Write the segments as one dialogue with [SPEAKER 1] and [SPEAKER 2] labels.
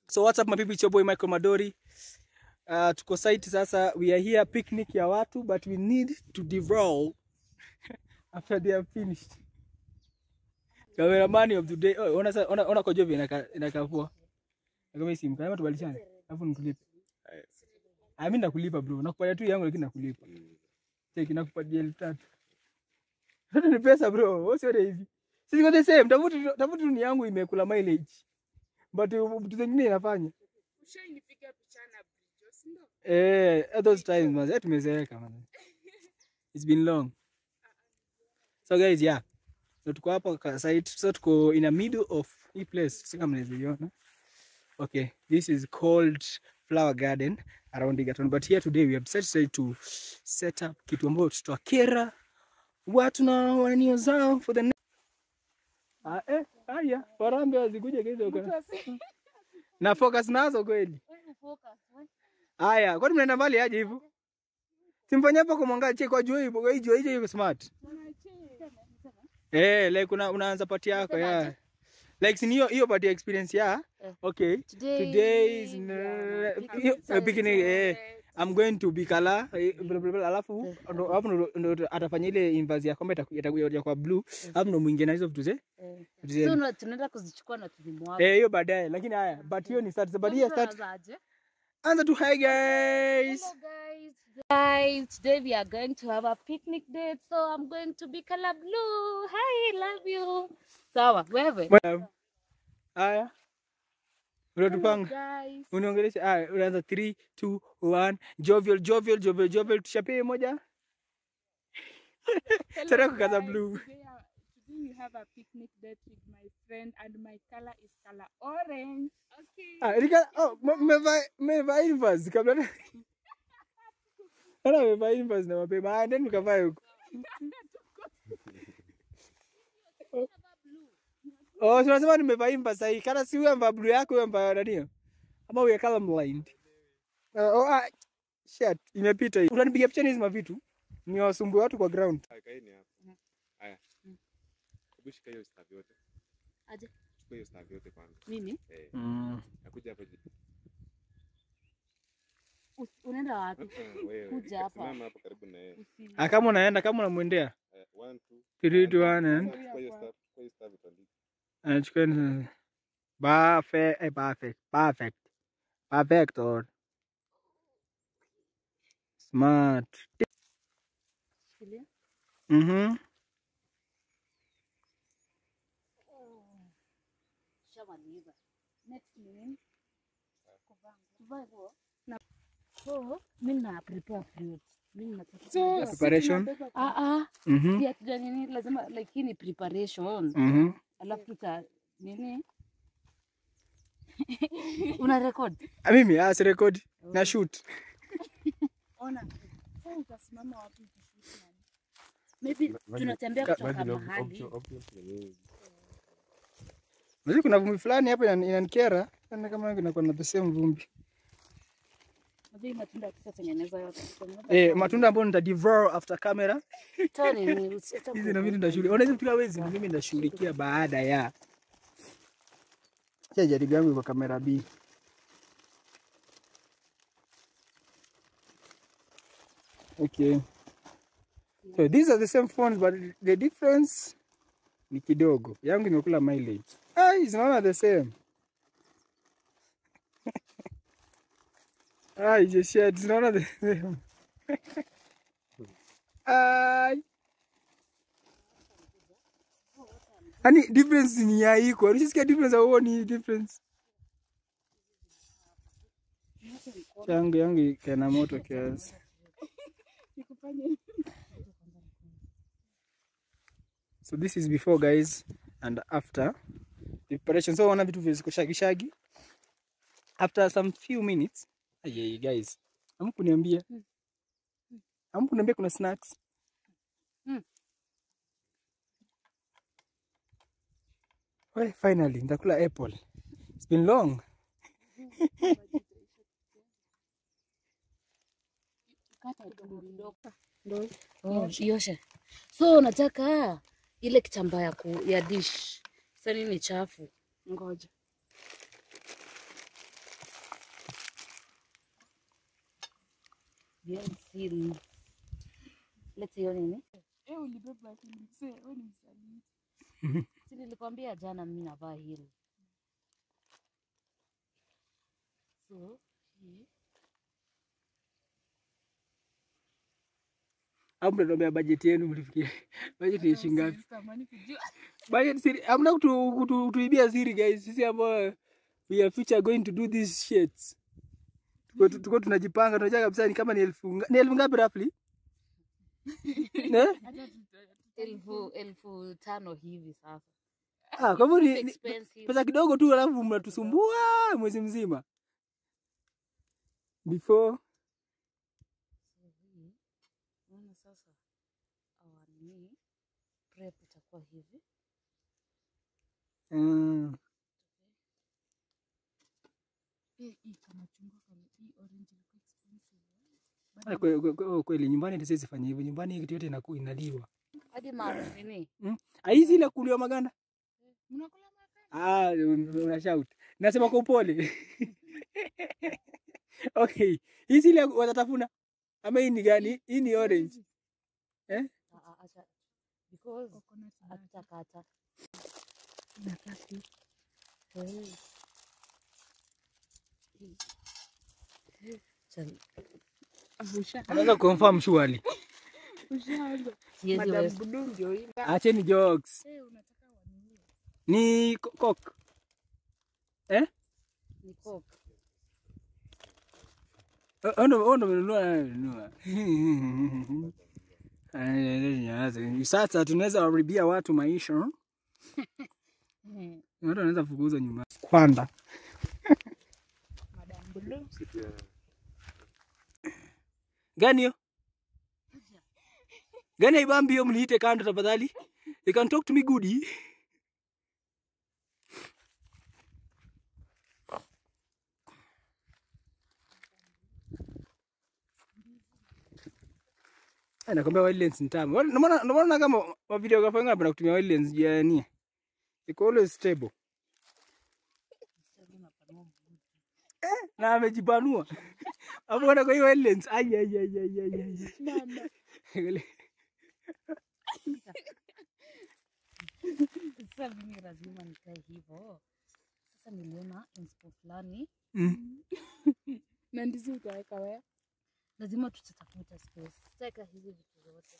[SPEAKER 1] So what's up my people, it's your boy Michael Madori. Tuko site sasa, we are here picnic ya watu, but we need to devour after they are finished. Cameraman of the day. Oh, ona ona ona kwa jovi inakavua. Kama simu kama tubadilishane. Alafu nikulipe. Ah, mimi nakulipa bro. Nakupatia tu yangu lakini nakulipa. Cheki nakupatia 3000. Sasa ni pesa bro. Wewe sio hivi. Sisi kwa the same, tafuta ni yangu imekula mileage. But vitu zingine inafanya.
[SPEAKER 2] Ushainipiga picha na bridge, si ndio?
[SPEAKER 1] Eh, at those times man, tumezeeka man. It's been long. So guys, yeah. So tuko hapa site. So tuko in a middle of hii place. Sasa kama mnaweza. Okay, this is called Flower Garden around Egerton. But here today we have decided to set up kitu ambacho tutawakera watu na wananio zao for the next. Haya, warambe wazikuje kesho huko. Na focus nazo kweli. Haya, kwani mnaenda mbali aje hivyo? Simfanye hapo kwa mwangaza check kwa jua hivyo, hiyo hiyo iko smart. Eh, like unaanza party yako yeah. Like si hiyo hiyo party experience ya. Okay. Today is picnic eh. I'm going to Bikala blah blah blah, alafu ndo atafanya ile inverse ya kwamba itakuja kwa blue, alafu ndo mwingine hizo vitu ze.
[SPEAKER 3] So tunaenda kuzichukua na tuzimwaga.
[SPEAKER 1] Eh, hiyo baadaye, lakini haya, but hiyo ni start. But hiyo start. Anza tu, hi guys.
[SPEAKER 3] Hello guys. Guys, today we are going to have a picnic date, so I'm going to Bikala blue. Hi, love you. Sawa, wewe.
[SPEAKER 1] Haya. Unatupanga. Uniongelesha. Ah, unaanza 3 2 1. Jovial jovial jovial jovial, tushapie moja. Tara kukaza blue.
[SPEAKER 2] Today we have a picnic date with my friend and my color is color orange. Okay.
[SPEAKER 1] Ah, rika oh, mmevaa inverse kabla. Ana mmevaa inverse na mapema. Ah, then mkavaa huko. Oh, tunasema nimevaa inverse sahi. Kana si wewe mvaa blue yako, wewe mvaa nani? Ama we are color blind. Oh, shit, imepita hii. Unanipiga picha hizi mavitu? Ni wasumbue watu kwa ground.
[SPEAKER 4] Kaini hapa. Haya. Hebu shika hiyo staff yote.
[SPEAKER 3] Aje.
[SPEAKER 4] Chukua hiyo staff yote kwanza.
[SPEAKER 3] Mimi?
[SPEAKER 4] Eh. Nakuja hapa.
[SPEAKER 3] Unaenda wapi?
[SPEAKER 4] Kuja hapa. Simama hapo karibu na yeye.
[SPEAKER 1] Ah, kama unaenda kama unamuendea.
[SPEAKER 4] 1 2
[SPEAKER 1] 3 2 1.
[SPEAKER 4] Chukua hiyo staff, chukua hiyo staff utandike.
[SPEAKER 1] Anachukua perfect, perfect, perfect. Perfect or smart. Mhm.
[SPEAKER 3] Shamaliza. Next nini? Kuvaa nguo. So, mimi na prepare fruit. Mimi nataka
[SPEAKER 2] so,
[SPEAKER 1] preparation. Mhm.
[SPEAKER 3] Si atuja nini lazima like hii ni preparation.
[SPEAKER 1] Mhm.
[SPEAKER 3] Alafu tuta nini? Una record?
[SPEAKER 1] Mimi si record na shoot.
[SPEAKER 2] Ona. Sasa utasimama wapi ukishoot nani?
[SPEAKER 3] Maybe tunatembea kutoka mahali.
[SPEAKER 1] Unajua kuna vumbi fulani hapa inanikera. Kana kama inakuwa na the same vumbi.
[SPEAKER 3] Unajua matunda tutatengeneza yote.
[SPEAKER 1] Eh, matunda ambayo nita devour after camera.
[SPEAKER 3] Tani ni
[SPEAKER 1] hizi na mimi nitashughulikia. Unaweza kutoka wezi mimi nitashughulikia baada ya. Acha jaribu yangu kwa kamera B. Okay. So these are the same phones but the difference ni kidogo. Yangu imekula mileage. Ah, it's not the same. Ah, just shit, it's not the same. Ai. Ani difference ni ya iko. Unasikia difference au ni difference? Yangu yangu kana moto kiasi. So this is before guys and after the preparation. So wana vitu viziko shagi shagi. After some few minutes, hey guys, hamkuniambia. Hamkuniambia kuna snacks. Well, finally nitakula apple. It's been long.
[SPEAKER 3] Oh, ioshe. So nataka ile kitambaa ya dish. Sasa nini chafu?
[SPEAKER 2] Ngoja.
[SPEAKER 3] Behind scenes. Leta hiyo nini?
[SPEAKER 2] Eh, ulibeba hili. Mzee, wewe ni msaliti.
[SPEAKER 3] Si nilikwambia jana mimi navaa hili. So, hii
[SPEAKER 1] Au mnatuambia budget yenu mlifikia. Budget ni shilingi ngapi?
[SPEAKER 2] Sitamani kujua.
[SPEAKER 1] Budget siri, hamna kutuibia siri guys. Sisi ambao we are future going to do this shit. Tuko tunajipanga, tunajua kabisa ni kama ni ni elfu ngapi roughly? Ne?
[SPEAKER 2] Hata
[SPEAKER 3] 5,000 hivi sasa.
[SPEAKER 1] Ah, kwa hivyo ni
[SPEAKER 3] Expensive.
[SPEAKER 1] pesa kidogo tu alafu mnatusumbua mwezi mzima. Before
[SPEAKER 3] So hii, unaona sasa our nini prep itakuwa hivi.
[SPEAKER 2] Eh, hii kama chungwa kama hii orange ilikuwa expensive.
[SPEAKER 1] Kweli nyumbani siwezi fanya hivyo. Nyumbani kitu yote inaliwa.
[SPEAKER 3] Hadi ma nini?
[SPEAKER 1] Ah, hizi ile kuliwa maganda.
[SPEAKER 2] Mnakula maganda?
[SPEAKER 1] Ah, una shout. Nasema kwa upole. Okay. Hizi ile watatafuna. Ama hii ni gani? Hii ni orange. Eh?
[SPEAKER 3] Ah, ah, acha because
[SPEAKER 2] Coconut butter.
[SPEAKER 3] hatutakata.
[SPEAKER 2] Inakaa tu.
[SPEAKER 3] Eh. Acha
[SPEAKER 1] Anaweza confirm surely.
[SPEAKER 2] Ushaanza.
[SPEAKER 3] siwezi
[SPEAKER 2] Madam
[SPEAKER 3] wewe.
[SPEAKER 2] Budu ndio hii.
[SPEAKER 1] Acheni jokes.
[SPEAKER 2] Eh, unataka wanunue.
[SPEAKER 1] Ni coke. Eh?
[SPEAKER 3] Ni coke.
[SPEAKER 1] Ono ono menunua nunua. Sasa tunaweza haribia watu maisha. Watu wanaweza fukuza nyumbani. Kwanza.
[SPEAKER 2] Madam Budu.
[SPEAKER 1] Gani hiyo? Gani haibambi hiyo mniite kando tafadhali. You can talk to me goodie. Nakwambia wide lens ni tamu. Ndio maana kama ma videographer wengi wanapenda kutumia wide lens juu ya nini? Iko always stable. Na amejipanua. Hapo kwa hiyo wide lens. Ai ai ai ai ai ai.
[SPEAKER 2] Mama.
[SPEAKER 3] Sasa mimi lazima nikae hivyo. Sasa niliona inspo fulani,
[SPEAKER 2] Na ndizi utaweka wewe?
[SPEAKER 3] lazima tutatafuta space. Sitaweka hizi vitu zote.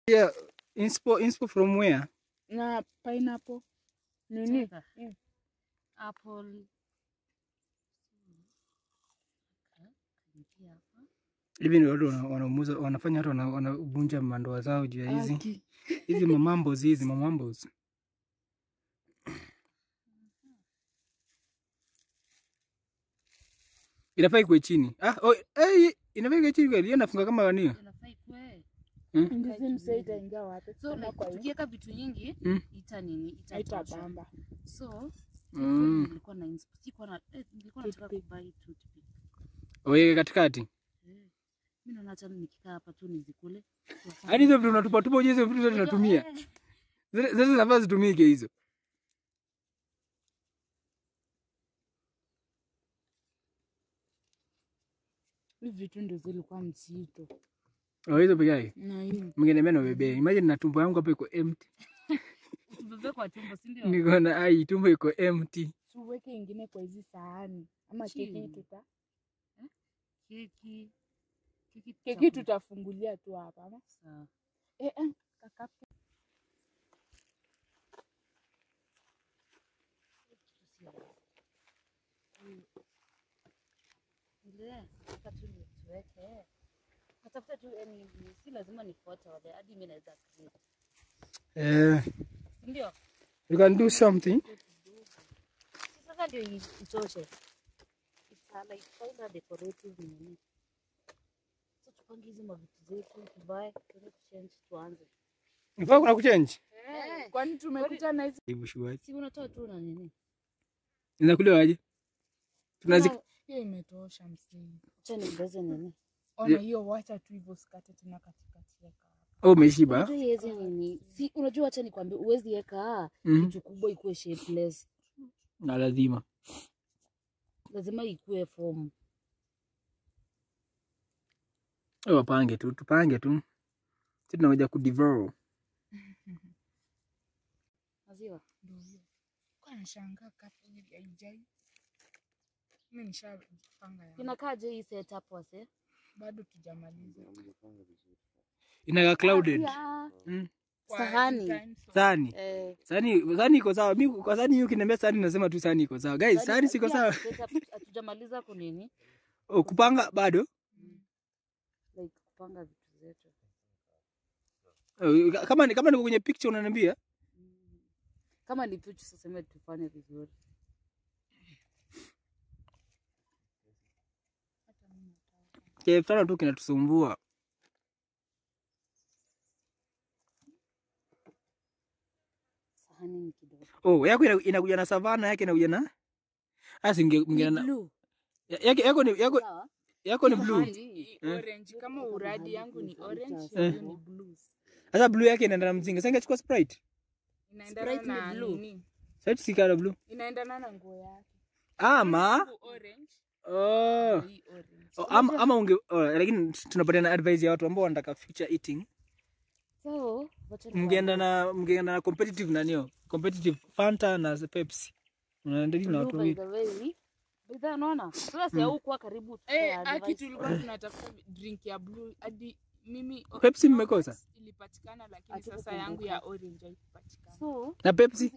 [SPEAKER 1] Yeah, inspo from where?
[SPEAKER 2] Na pineapple. Nini?
[SPEAKER 3] Sitaweka
[SPEAKER 2] Mm.
[SPEAKER 3] apple. Kanitia hapa.
[SPEAKER 1] Hivi ni watu wanaumuza, wanafanya watu wanavunja mandoa zao juu ya hizi.
[SPEAKER 2] Aki.
[SPEAKER 1] Hizi mamambo hizi mamambo. Inafaa ikuwe chini. Ah, oh, hey, inafaa ikuwe chini kweli. Hiyo nafunga kama nini?
[SPEAKER 3] Inafaa ikuwe.
[SPEAKER 2] Ndizi msee itaingia wapi?
[SPEAKER 3] So
[SPEAKER 2] Kama
[SPEAKER 3] like,
[SPEAKER 2] kwa hii
[SPEAKER 3] tukiweka vitu nyingi ita nini itatosha.
[SPEAKER 2] haitabamba.
[SPEAKER 3] So nilikuwa na inspo, sikuwa na nilikuwa nataka
[SPEAKER 2] Toothpick.
[SPEAKER 3] kubuy toothpick.
[SPEAKER 1] Weke katikati.
[SPEAKER 3] Mimi naona hata nikikaa hapa tu nizikule.
[SPEAKER 1] Yaani hizo vitu unatupa tupa uje hizo vitu zote tunatumia. Zile zinafaa zitumike hizo.
[SPEAKER 2] Hivi vitu ndio zilikuwa mzito.
[SPEAKER 1] Oh, hizo peke yake.
[SPEAKER 2] Na hii
[SPEAKER 1] Mwingine mimi bebe. Imagine na tumbo yangu hapo iko empty.
[SPEAKER 3] Tubebe kwa tumbo, si ndio?
[SPEAKER 1] Niko na ai tumbo iko empty.
[SPEAKER 2] tuweke ingine kwa hizi sahani ama keki
[SPEAKER 3] Chini.
[SPEAKER 2] tuta
[SPEAKER 3] Keki. Keki
[SPEAKER 2] keki tutafungulia tu hapa ama
[SPEAKER 3] Sawa.
[SPEAKER 2] eh kaka
[SPEAKER 3] Ile nataka tu tuweke. Natafuta tu yani, si lazima nifuate wale, hadi mimi naweza create.
[SPEAKER 1] Eh,
[SPEAKER 3] Si ndio?
[SPEAKER 1] you can do something.
[SPEAKER 3] Si sasa ndio itoshe. It's a, like kind of decorative nini. So tupange hizi mavitu zetu, tuvae, tuende kuchange tuanze.
[SPEAKER 1] Mfano kuna kuchange.
[SPEAKER 3] Eh,
[SPEAKER 2] kwani tumekuja na hizi
[SPEAKER 1] Hebu shughuli.
[SPEAKER 3] si unatoa tu na nini?
[SPEAKER 1] Inakuliwa aje? Tunazi
[SPEAKER 2] hiyo imetosha msingi.
[SPEAKER 3] Acha niongeze nini?
[SPEAKER 2] Ona hiyo, wacha tu hivyo, usikate tena katikati yaka.
[SPEAKER 1] Oh, umeshiba.
[SPEAKER 3] Unajua hizi nini? Si unajua acha nikwambie huwezi weka kitu kubwa ikuwe shapeless.
[SPEAKER 1] Na lazima.
[SPEAKER 3] Lazima ikuwe form.
[SPEAKER 1] Wapange tu, tupange tu. Sisi tunangoja kudevour.
[SPEAKER 3] Maziwa.
[SPEAKER 2] Ndio hiyo. Kwa nashangaa kapu haijai. Mimi nishapanga yangu.
[SPEAKER 3] Inakaaje hii setup wase?
[SPEAKER 2] Bado tujamaliza.
[SPEAKER 1] Inakaa clouded.
[SPEAKER 3] Ah,
[SPEAKER 2] Kwa
[SPEAKER 3] Sahani.
[SPEAKER 2] in terms of-
[SPEAKER 1] Sahani.
[SPEAKER 3] eh,
[SPEAKER 1] Sahani iko sawa. Mimi kwa sahani hiyo ukiniambia sahani nasema tu sahani iko sawa. Guys, sahani siko
[SPEAKER 3] pia
[SPEAKER 1] sawa.
[SPEAKER 3] setup hatujamaliza kunini?
[SPEAKER 1] Oh, kupanga bado?
[SPEAKER 3] Like kupanga vitu zetu.
[SPEAKER 1] Oh, kama niko kwenye picture unaniambia?
[SPEAKER 3] Kama ni picha sasa sema tufanye vizuri.
[SPEAKER 1] Cha 5,000 tu kinatusumbua.
[SPEAKER 3] Sahani ni kidogo.
[SPEAKER 1] Oh, yako inakuja na savana, yake inakuja na
[SPEAKER 3] Ni
[SPEAKER 1] na
[SPEAKER 3] blue.
[SPEAKER 1] yake yako ni yako
[SPEAKER 3] Sawa.
[SPEAKER 1] yako ni blue.
[SPEAKER 3] Sahani.
[SPEAKER 2] Hii orange kama uradi yangu ni orange,
[SPEAKER 1] Eh.
[SPEAKER 2] hiyo ni blue.
[SPEAKER 1] Sasa blue yake inaenda na mzinga. Sasa ingechukua Sprite.
[SPEAKER 2] Inaendana
[SPEAKER 3] Sprite ni
[SPEAKER 2] na
[SPEAKER 3] blue.
[SPEAKER 2] nini?
[SPEAKER 1] Sprite si color blue.
[SPEAKER 2] Inaendana na nguo yake.
[SPEAKER 1] Ama
[SPEAKER 2] Yangu orange,
[SPEAKER 1] oh.
[SPEAKER 2] hii orange.
[SPEAKER 1] Oh, ama unge oh, lakini tunapatiana advice ya watu ambao wanataka future eating.
[SPEAKER 3] So, wacha
[SPEAKER 1] Mngeenda na competitive nanio. Competitive Fanta na Pepsi. Unaenda na watu
[SPEAKER 3] Blue by
[SPEAKER 1] wawili.
[SPEAKER 3] the way. Bidhaa unaona? Sasa si haukuwa karibu
[SPEAKER 2] Eh,
[SPEAKER 3] tupea
[SPEAKER 2] aki
[SPEAKER 3] advice.
[SPEAKER 2] tulikuwa tunatafuta drink ya blue hadi mimi
[SPEAKER 1] Pepsi mmekosa?
[SPEAKER 2] Ilipatikana lakini
[SPEAKER 3] Hatukukumbuka.
[SPEAKER 2] sasa yangu ya orange haikupatikana.
[SPEAKER 3] So,
[SPEAKER 1] Na Pepsi?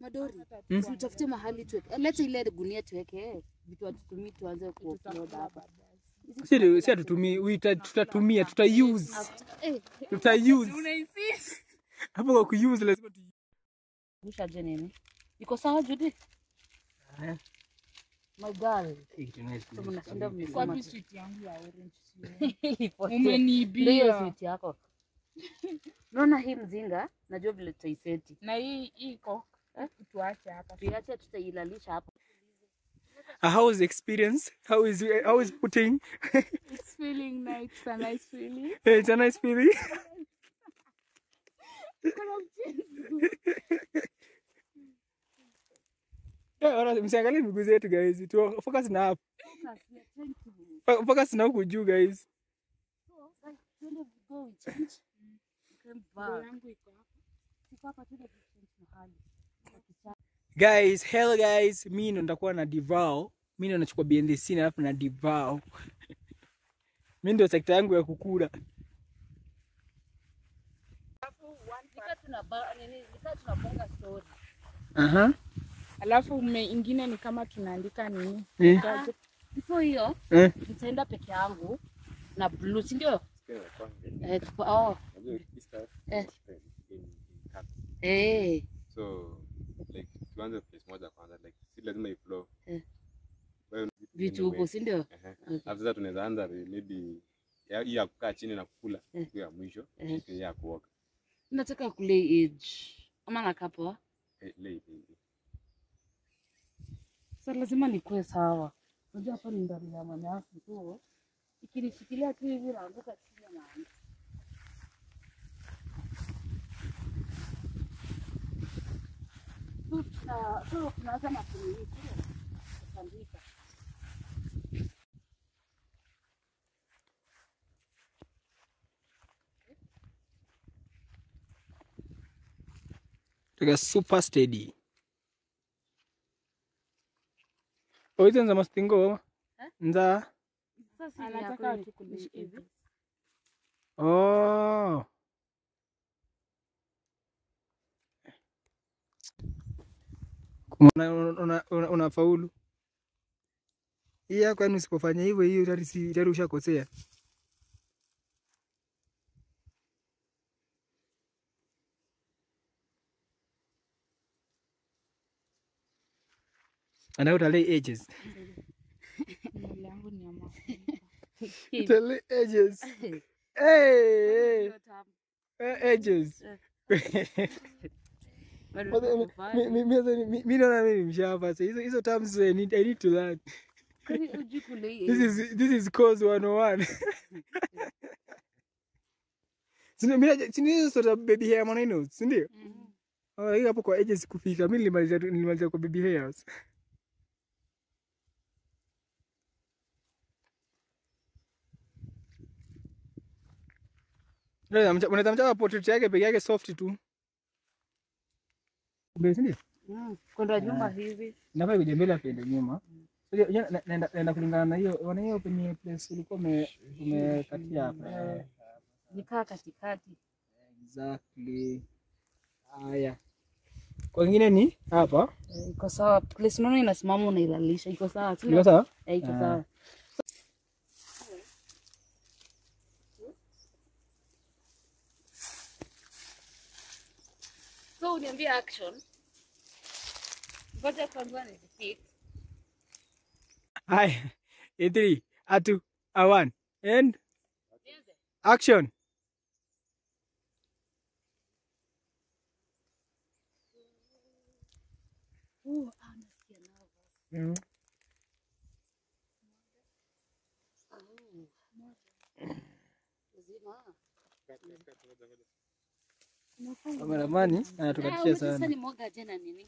[SPEAKER 3] Madori,
[SPEAKER 2] Hata
[SPEAKER 3] si utafute mahali tuweke. Leta ile gunia tuweke vitu hatutumii tuanze kuupload
[SPEAKER 2] tutafuta
[SPEAKER 3] hapa.
[SPEAKER 2] baadaye.
[SPEAKER 1] Si hatutumii, tutatumia, tuta use.
[SPEAKER 3] Eh,
[SPEAKER 1] Tuta use.
[SPEAKER 2] Una insist.
[SPEAKER 1] Hapo kwa kuuse lazima tu.
[SPEAKER 3] Ushaje nini? Iko sawa Judy?
[SPEAKER 1] Haya.
[SPEAKER 3] My girl. So mnashinda mmesema
[SPEAKER 2] Wapi
[SPEAKER 3] tu.
[SPEAKER 2] sweet yangu ya orange sioni.
[SPEAKER 3] Ipotee. Ndio hiyo
[SPEAKER 2] Umeniibia.
[SPEAKER 3] sweet yako. Naona hii mzinga, najua vile tutaiseti.
[SPEAKER 2] Na hii iko
[SPEAKER 3] Eh?
[SPEAKER 2] tuache hapa.
[SPEAKER 3] Tuiache tutailalisha hapo.
[SPEAKER 1] How is the experience? How is putting?
[SPEAKER 2] It's feeling nice, it's a nice feeling.
[SPEAKER 1] It's a nice feeling. Eh, msiangalie miguu zetu guys. Tu focus na hapo. Focus na huku juu guys.
[SPEAKER 3] So, guys, twende we go we change. Come
[SPEAKER 2] Nguo
[SPEAKER 3] back.
[SPEAKER 2] yangu iko hapa.
[SPEAKER 3] Siko hapa twende we change mahali.
[SPEAKER 1] Guys, hello guys. Mimi ndo nitakuwa na devour. Mimi ndo nachukua behind the scene alafu na devour. Mimi ndio sekta yangu ya kukula.
[SPEAKER 3] Nika nini, nika tunabonga story.
[SPEAKER 1] Aha.
[SPEAKER 2] Alafu ingine ni kama tunaandika nini?
[SPEAKER 1] Eh.
[SPEAKER 3] Before hiyo
[SPEAKER 1] Eh.
[SPEAKER 3] nitaenda peke yangu na blue, si ndio? Oh. Eh. Eh.
[SPEAKER 4] So like tuanze place moja kwanza like si lazima iflow.
[SPEAKER 3] Eh.
[SPEAKER 4] Wewe
[SPEAKER 3] Vitu huko, si ndio?
[SPEAKER 4] Ehe. Alafu sasa tunaweza anza maybe hii ya kukaa chini na kukula
[SPEAKER 3] Eh.
[SPEAKER 4] hiyo ya mwisho
[SPEAKER 3] Eh.
[SPEAKER 4] hii ya kuoka.
[SPEAKER 3] Nataka kulay age. Ama nakaa poa?
[SPEAKER 4] Eh, lay, lay, lay.
[SPEAKER 3] Sasa lazima nikuwe sawa. Unajua hapa ni ndani ya manyasi tu. Ikinishikilia tu hivi naanguka chini na So tunaanza na kunini kile kutandika.
[SPEAKER 1] Like a super steady. Oh, hizo nza mastingo.
[SPEAKER 3] Eh?
[SPEAKER 1] Nza.
[SPEAKER 3] Sasa si
[SPEAKER 2] Anataka
[SPEAKER 3] yako
[SPEAKER 2] tu kulay
[SPEAKER 3] nishike hivi.
[SPEAKER 2] hivi.
[SPEAKER 1] Oh. Unafaulu. Hii yako yani usipofanya hivyo hiyo tayari si tayari ushakosea. And utalay ages.
[SPEAKER 2] Nywele yangu ni ya mafuta.
[SPEAKER 1] Utalay ages. Hey, hey, hey, ages. Mi naona mi ni mshamba sasa. Hizo terms I need to learn. This is course 101. Si ndio hizo sort of baby hair maneno, si ndio? Oh, lakini hapo kwa ages kufika. Mi nilimalizia kwa baby hairs. Unaweza mchapa portrait yake peke yake soft tu. Mbele, si ndio?
[SPEAKER 3] Kwenda nyuma hivi.
[SPEAKER 1] Inafaa ikuje mbele afu iende nyuma. Unajua, naenda kulingana na hiyo, unaona hiyo penye place ulikuwa umekatia hapa.
[SPEAKER 3] Nikaa katikati.
[SPEAKER 1] Exactly. Haya. Kwa ingine ni hapa.
[SPEAKER 3] Iko sawa. Place unaona inasimama unailalisha. Iko sawa. Si
[SPEAKER 1] Iko sawa?
[SPEAKER 3] Eh, iko sawa. So uniambie action. Ngoja kwanza nizifix.
[SPEAKER 1] Haya. A 3, a 2, a 1 and action.
[SPEAKER 3] Nasikia nervous. Zima.
[SPEAKER 1] Kameramani anatukatisha
[SPEAKER 3] Sasa
[SPEAKER 1] sana.
[SPEAKER 3] ni mwaga aje na nini?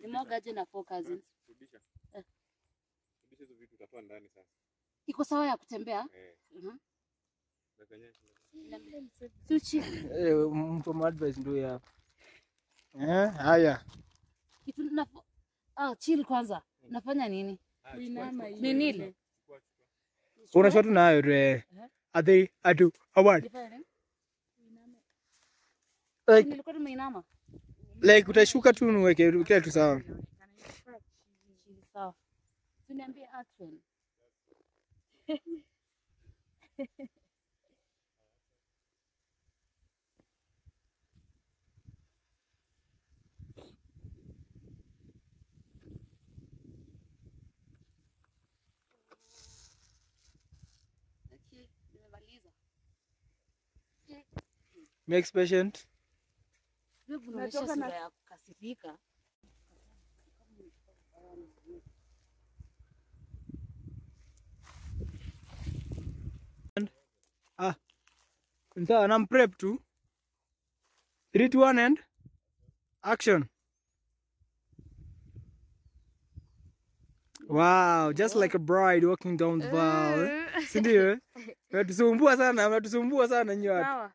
[SPEAKER 3] Ni mwaga aje na four cousins.
[SPEAKER 4] Rudisha.
[SPEAKER 3] Eh.
[SPEAKER 4] Rudisha hizo vitu utatoa ndani sasa.
[SPEAKER 3] Iko sawa ya kutembea?
[SPEAKER 4] Eh.
[SPEAKER 3] Mhm. Si uchi.
[SPEAKER 1] Mtu wa advice ndio hapa. Haya.
[SPEAKER 3] Kitu na chill kwanza. Nafanya nini?
[SPEAKER 2] Kuinama hivi.
[SPEAKER 3] Ni nini?
[SPEAKER 1] Unashot nayo tu. A 3, a 2, a 1.
[SPEAKER 3] Nifanye nini?
[SPEAKER 1] Like
[SPEAKER 3] Nilikuwa nimeinama.
[SPEAKER 1] like utashuka tu niweke kila kitu sawa.
[SPEAKER 3] Chill, sawa. Tuniambie action. Okay, nimemaliza.
[SPEAKER 1] Next patient.
[SPEAKER 3] Wewe unaonyesha
[SPEAKER 2] Natoka na-
[SPEAKER 3] sura ya kukasirika.
[SPEAKER 1] Sawa, na prep tu. 3 2 1 and action. Wow, just like a bride walking down the aisle. Si ndio? Mnatusumbua sana, mnatusumbua sana nyinyi watu.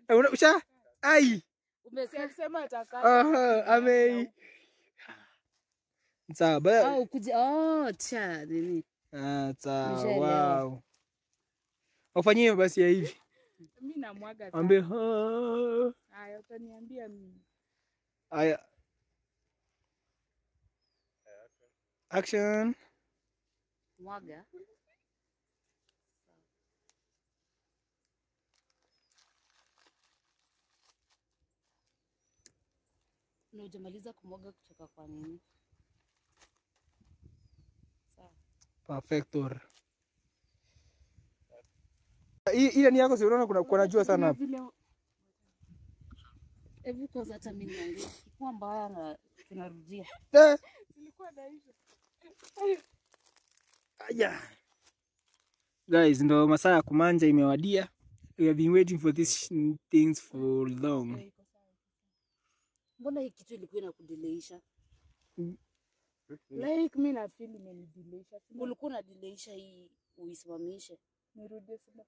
[SPEAKER 3] Sawa.
[SPEAKER 1] Usha? Ai.
[SPEAKER 3] Umesikia?
[SPEAKER 2] Sema atakaa.
[SPEAKER 1] Aha, ame. Sawa, ba.
[SPEAKER 3] Oh, kuja oh, cha nini?
[SPEAKER 1] Ah, sawa.
[SPEAKER 3] Nishaelewa.
[SPEAKER 1] Wow. Wafanyie hiyo basi ya hivi.
[SPEAKER 2] Mimi namwaga sana.
[SPEAKER 1] Ambie. "Ah."
[SPEAKER 2] Haya, utaniambia mimi.
[SPEAKER 1] Aya. Action.
[SPEAKER 3] Mwaga. Na hujamaliza kumwaga kutoka kwa nini? Sawa.
[SPEAKER 1] Perfector. Hii ile ni yako, si unaona kuna jua sana hapa.
[SPEAKER 2] Vile
[SPEAKER 3] Hebu kwanza hata mimi niangalie. Ikikuwa mbaya na tunarudia.
[SPEAKER 1] Eh.
[SPEAKER 2] nilikuwa naisha.
[SPEAKER 1] Aya. Guys, ndo masaa ya kumanja imewadia. We have been waiting for these things for long.
[SPEAKER 3] Mbona hii kitu ilikuwa inakudileisha?
[SPEAKER 2] Like mimi na feel imenidileisha.
[SPEAKER 3] Ulikuwa unadileisha hii uisimamishe.
[SPEAKER 2] Nirudie sema.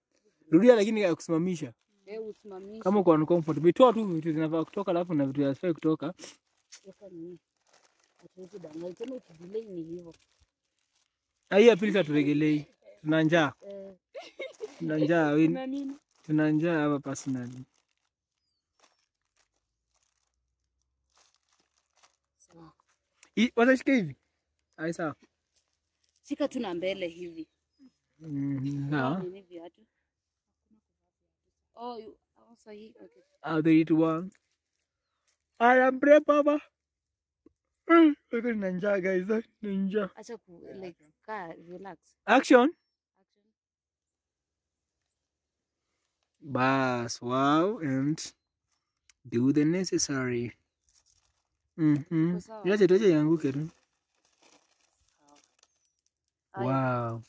[SPEAKER 1] Rudia lakini ya kusimamisha.
[SPEAKER 3] Eh, usimamishe.
[SPEAKER 1] Kama uko uncomfortable, toa tu vitu zinafaa kutoka alafu na vitu hazifai kutoka.
[SPEAKER 3] Weka nini? Hatuwezi danganya tena, ukidelay ni hivyo.
[SPEAKER 1] Na hii ya pili haturegelei. Tuna njaa.
[SPEAKER 3] Eh,
[SPEAKER 1] Tuna njaa.
[SPEAKER 2] Na nini?
[SPEAKER 1] Tuna njaa hapa personally.
[SPEAKER 3] sawa.
[SPEAKER 1] Wacha shika hivi. Ai sawa.
[SPEAKER 3] Shika tu na mbele hivi.
[SPEAKER 1] Sawa.
[SPEAKER 3] Nini viatu? Oh, you oh, sahi. Okay.
[SPEAKER 1] 3 2 1. I am brave baba. Nina njaa guys, nina njaa.
[SPEAKER 3] Acha ku like kaa relax.
[SPEAKER 1] Action.
[SPEAKER 3] Action.
[SPEAKER 1] Bas, wow, and do the necessary.
[SPEAKER 3] Iko sawa.
[SPEAKER 1] Tuache ianguke tu.
[SPEAKER 3] Sawa. Haya.
[SPEAKER 1] Wow.